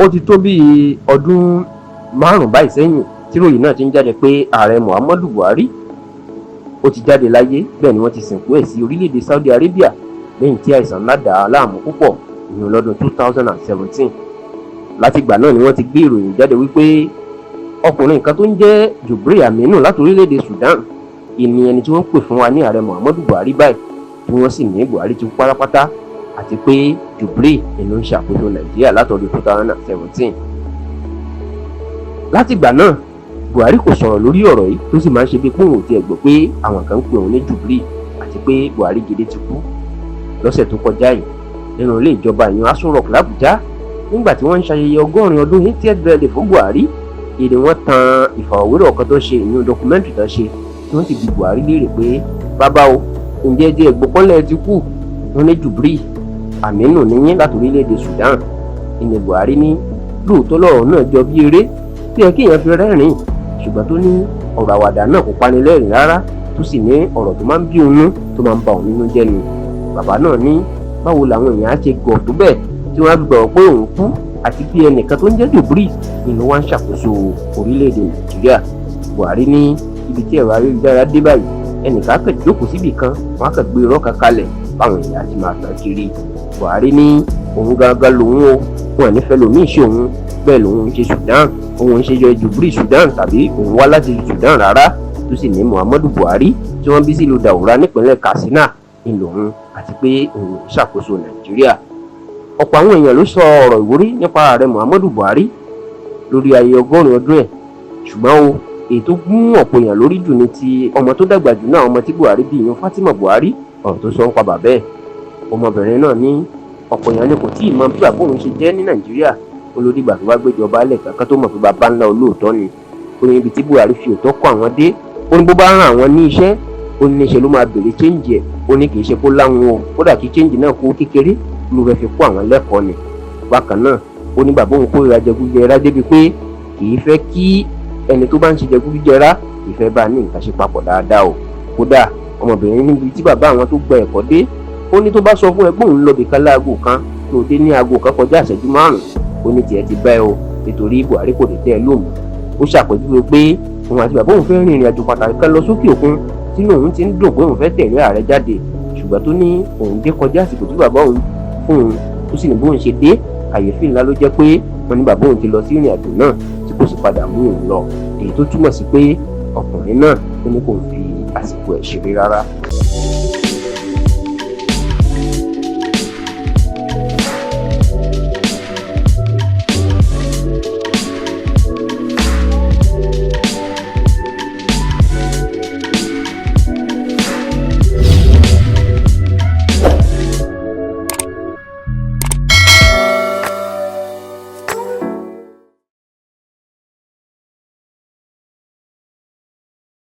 Ó ti tó bíi ọdún 5 báyìí sẹ́yìn tí ròyìn náà ti ń jáde pé ààrẹ Muhammadu Buhari ó ti jáde láyé. Bẹ́ẹ̀ ni wọ́n ti sìnkú ẹ̀ sí orílẹ̀-èdè Saudi Arabia lẹ́yìn tí àìsàn ńlá dà á láàmú púpọ̀, ìyẹn lọ́dún 2017. Látìgbà náà ni wọ́n ti gbé ìròyìn jáde wípé ọkùnrin kan tó ń jẹ́ Jubril Aminu láti orílẹ̀-èdè Sudan ìní ẹni tí wọ́n pè fún wa ní ààrẹ Muhammadu Buhari báyìí, tí wọ́n sì ní Buhari ti kú pátápátá àti pé Jubril ló ń ṣàkóso Nàìjíríà látọdún 2017. Látìgbà náà, Buhari kò sọ̀rọ̀ lórí ọ̀rọ̀ yìí, tó sì máa ń ṣe bí pé òun ò tiẹ̀ gbọ́ pé àwọn kan ń pè òun ní Jubril àti pé Buhari gidi ti kú. Lọ́sẹ̀ tó kọjá yìí, nínú ilé ìjọba, ìyẹn Aso Rock l'Àbújá, nígbà tí wọ́n ń ṣayẹyẹ 80 ọdún, 80th birthday fún Buhari, èdè wọn tan ìfọ̀rọ̀wérọ̀ kan tó ṣe, ìyẹn documentary tó ṣe, tí wọ́n sì bi Buhari léèrè pé, "Bàbá o, ǹjẹ́ ẹ gbọ́ pọ́nlẹ̀ ti kú? Wọ́n ní Jubril Aminu níyín láti orílẹ̀-èdè Sudan." Ìní Buhari ní lóòótọ́ lọ́rọ̀ náà jọ bí eré tó yẹ kéèyàn fi rẹ́rìn-ín, ṣùgbọ́n tó ní ọ̀rọ̀ àwàdà náà kò pani lẹ́rìn rárá, tó sì ní ọ̀rọ̀ tó máa ń bí òun tó máa ń ba òun nínú jẹ́ ni. Bàbá náà ní báwo làwọn èèyàn á ṣe gọ̀ tó bẹ́ẹ̀ tí wọ́n á fi gbàgbọ́ pé òun kú àti pé ẹnìkan tó ń jẹ́ Jubril nínú wa ń ṣàkóso orílẹ̀-èdè Nàìjíríà. Buhari ní ibi tí ẹ̀rọ ayélujára dé báyìí, ẹnìkan á kàn jókòó síbì kan, wọ́n á kàn gbé irọ́ kan kalẹ̀ báwọn èèyàn á ti máa tàn kiri. Buhari ní òun gangan lòun o, wọn nífẹ̀ẹ́ lòmíì ṣe òun, bẹ́ẹ̀ lòun ń ṣe Sudan, òun ń ṣe yọ Jubril Sudan tàbí òun wá láti Sudan rárá, tó sì ní Muhammadu Buhari tí wọ́n bí sílùú Daura nípínlẹ̀ Katsina ń lòun àti pé òun ń ṣàkóso Nàìjíríà. Ọ̀pọ̀ àwọn èèyàn ló sọ ọ̀rọ̀ ìwúrí nípa ààrẹ Muhammadu Buhari lórí ayẹyẹ 80 ọdún ẹ̀, ṣùgbọ́n o èyí tó gún ọ̀pọ̀ èèyàn lórí jù ní ti ọmọ tó dàgbà jù náà, ọmọ tí Buhari bí, ìyẹn Fatima Buhari. Ọ̀rọ̀ tó sọ ń pa bàbá ẹ̀, ọmọbìnrin náà ní ọ̀pọ̀ èèyàn ni kò tí ì mọ bí bàbá òun ṣe jẹ́ ní Nàìjíríà. Ó ló dìgbà tó bá gbéjọba lẹ̀ kankan tó mọ̀ pé bàbá ńlá olóòótọ́ ni. Ó ní ibi tí Buhari fi òótọ́ kọ́ àwọn dé, ó ní bó bá rán àwọn ní iṣẹ́, ó ní ṣe ló máa béèrè change ẹ̀. Ó ní kì í ṣe kó láwọn o, kódà kí change náà kó kékeré, ló fẹ́ fi kó àwọn lẹ́kọ̀ọ́ ni. Bákan náà, ó ní bàbá òun kórìíra jẹgúdújẹrá débi pé kì í fẹ́ kí ẹni tó bá ń ṣe jẹgúdújẹrá, kì í fẹ́ bá ní nǹkan ṣe papọ̀ dáadáa o. Kódà ọmọbìnrin níbi tí bàbá àwọn tó gba ẹ̀kọ́ dé, ó ní tó bá sọ fún ẹ pé òun lọ bìkan láago 1, tó dé ní aago 1 kọjá ìṣẹ́jú 5, ó ní tiẹ̀ ti bá ẹ o, nítorí Buhari kò lè tẹ́ ẹ lóhùn. Ó ṣàpèjúwe pé òun àti bàbá òun fẹ́ rin ìrìn àjò pàtàkì kan lọ sókè òkun, tínú òun ti ń dùn pé òun fẹ́ tẹ̀lé ààrẹ jáde, ṣùgbọ́n tó ní òun dé kọjá àsìkò tí bàbá òun fún òun. Ó sì ní bóun ṣe dé, kàyéfì ńlá ló jẹ́ pé wọ́n ní bàbá òun ti lọ sí ìrìn àjò náà tí kò sì padà mú òun lọ, èyí tó túmọ̀ sí pé ọkùnrin náà, ó ní kò fi àsìkò ẹ̀ ṣeré rárá.